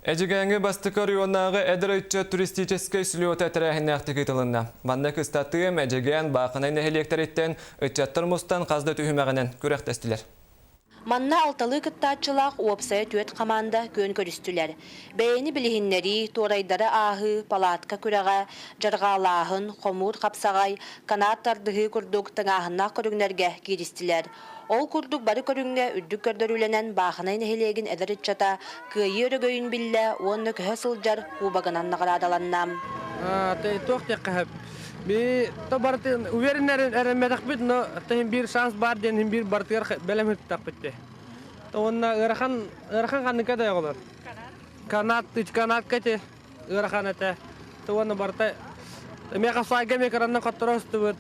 Эдьигээҥҥэ бастакы оройуоннааҕы эдэр ыччат туристическай слета тэрээһиннээхтик ыытылынна. Манна Кыстатыам, Эдьигээн, Баахынай нэһилиэктэриттэн ыччаттар мустан хас да түһүмэҕинэн күрэхтэстилэр. Манна алталыы кыттааччылаах уопсайа түөрт хамаанда күөн көрүстүлэр. Бэйэни билиһиннэрии, туорайдары ааһыы, палатка күрэҕэ, дьарҕаалааһын, хомуур хапсаҕай, канаат тардыһыы курдук тыҥааһыннаах көрүҥнэргэ кииристилэр. Ол курдук бары көрүҥҥэ үрдүк көрдөрүүлэнэн Баахынай нэһилиэгин эдэр ыччата кыайыы өрөгөйүн биллэ уонна көһө сылдьар кубогынан наҕараадаланна. Туох диэххэ би то барытын уверен эрэммэтэхпит, но тыһын биир шанс баар диэн иһин биир барытыгар бэлэм ыттахпыт те. Уонна ыарахан ыарахан ханныка да оҕолор. Канат канатка те ыарахан этэ. Уонна барыта эмиэ хасайга эмиэ кыраннан хотторо ыстыбыт.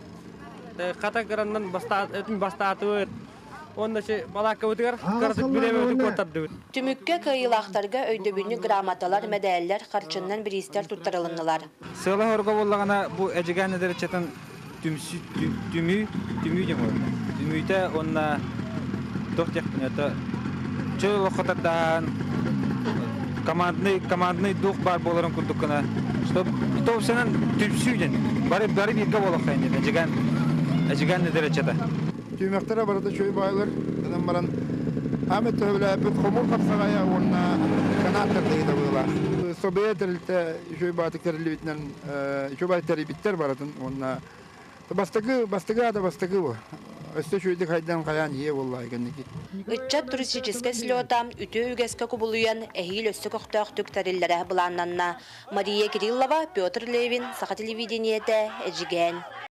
Хата кыраннан бастаатыбыт. Уонна балааккабытыгар кыратык бириэмэбитин куоттардыбыт. Түмүккэ кыайыылаахтарга өйдөбүнньүк грамоталар, мэдээллэр, харчыннан бириистэр туттарылыннылар. Сыала-сорго буоллаҕына бу Эдьигээн эдэрчэтин түмсүү түмүү түмүү диэн буолла. Түмүүтэ уонна туох диэхпин это чөл олоххо тардаһан командный командный дух баар буоларын курдук гына чтоб топсанан түмсүү диэн бары бары бииргэ буолуохха диэн Эдьигээн Эдьигээн эдэрчэтэ. Түмэхтэрэ барыта үчүгэй баайлар гынан баран аамет төһөлөөппүт хомуур хапсаҕайа уонна канаат тардыһыыта быылаах. Собе тэрилтэ үчүгэй баатык тэриллибитинэн үчүгэй баай тэрийбиттэр барытын уонна бастакы бастакы аата бастакы бу. Өссө үчүгэйдик хайдан хайаан иһиэ буоллаҕай кэнники. Ыччат туристическай слета үтүө үгэскэ кубулуйан эһиил өссө көхтөөхтүк тэриллэрэ былааннанна. Мария Кириллова, Петр Левин, Саха телевидениетэ, Эдьигээн.